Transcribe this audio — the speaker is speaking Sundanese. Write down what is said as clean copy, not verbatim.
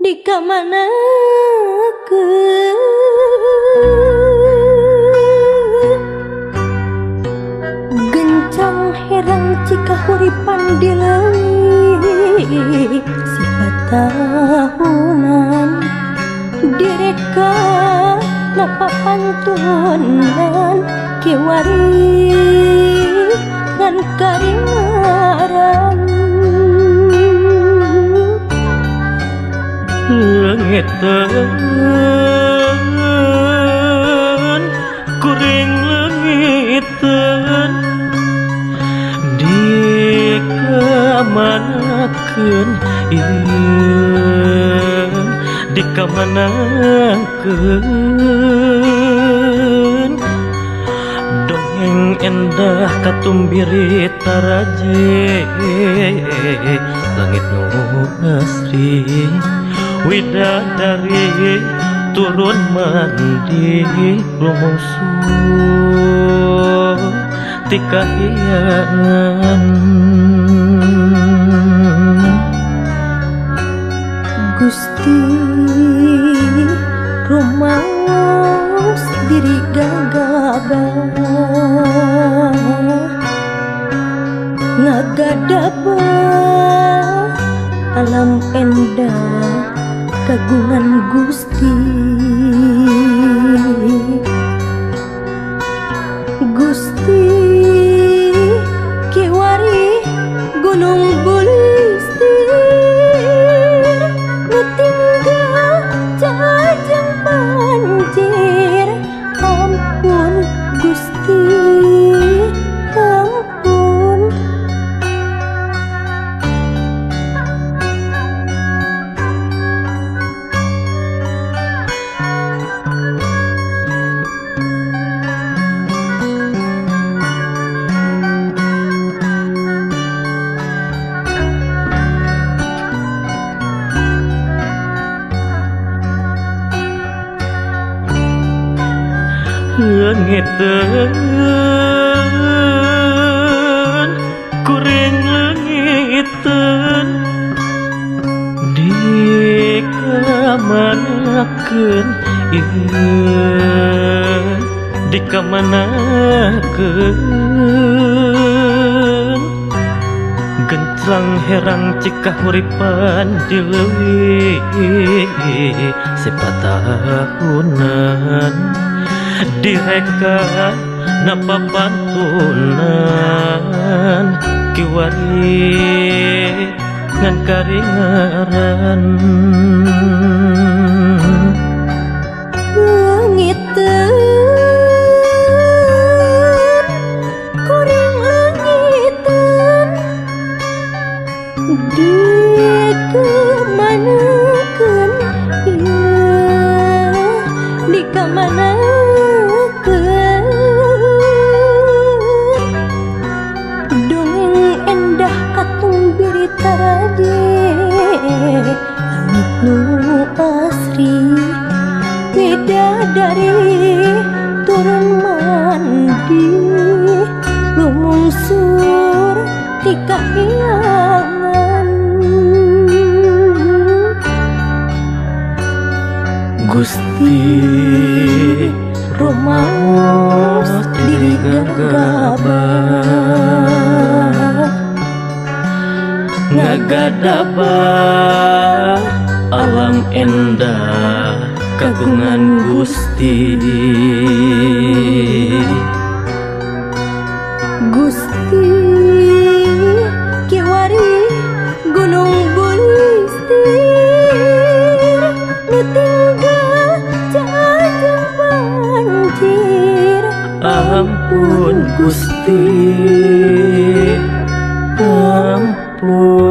Dikamanakeun gencang herang cikahuripan di leuwih sifat tahunan direka napa pantunan kiwari ngan karingaran. Leungiteun kuring leungiteun dikamanakeun ieu dikamanakeun dongeng endah katumbiri taraje langit nu asri widadari turun mandi lumungsur ti kahyangan. Gusti rumaos diri gagabah ngagadabah alam endah kagungan Gusti. Gusti kiwari gunung bulistir nu tinggal jajang banjir. Ampun Gusti, ampun. Leungiteun kuring leungiteun dikamanakeun ieu dikamanakeun genclang herang cikahuripan di leuwih sepatahunan direka napa pantunan kiwari ngan karingaran. Leungiteun kuring leungiteun dikamanakeun ieu dikamanakeun dongeng endah katumbiri taraje langit nu asri widadari turun mandi lumungsur ti kahyangan. Gusti rumaos diri gagabah ngagadabah alam endah kagungan Gusti. Gusti kiwari gunung bulistir nu tinggal jajang Ampun Gusti, ampun.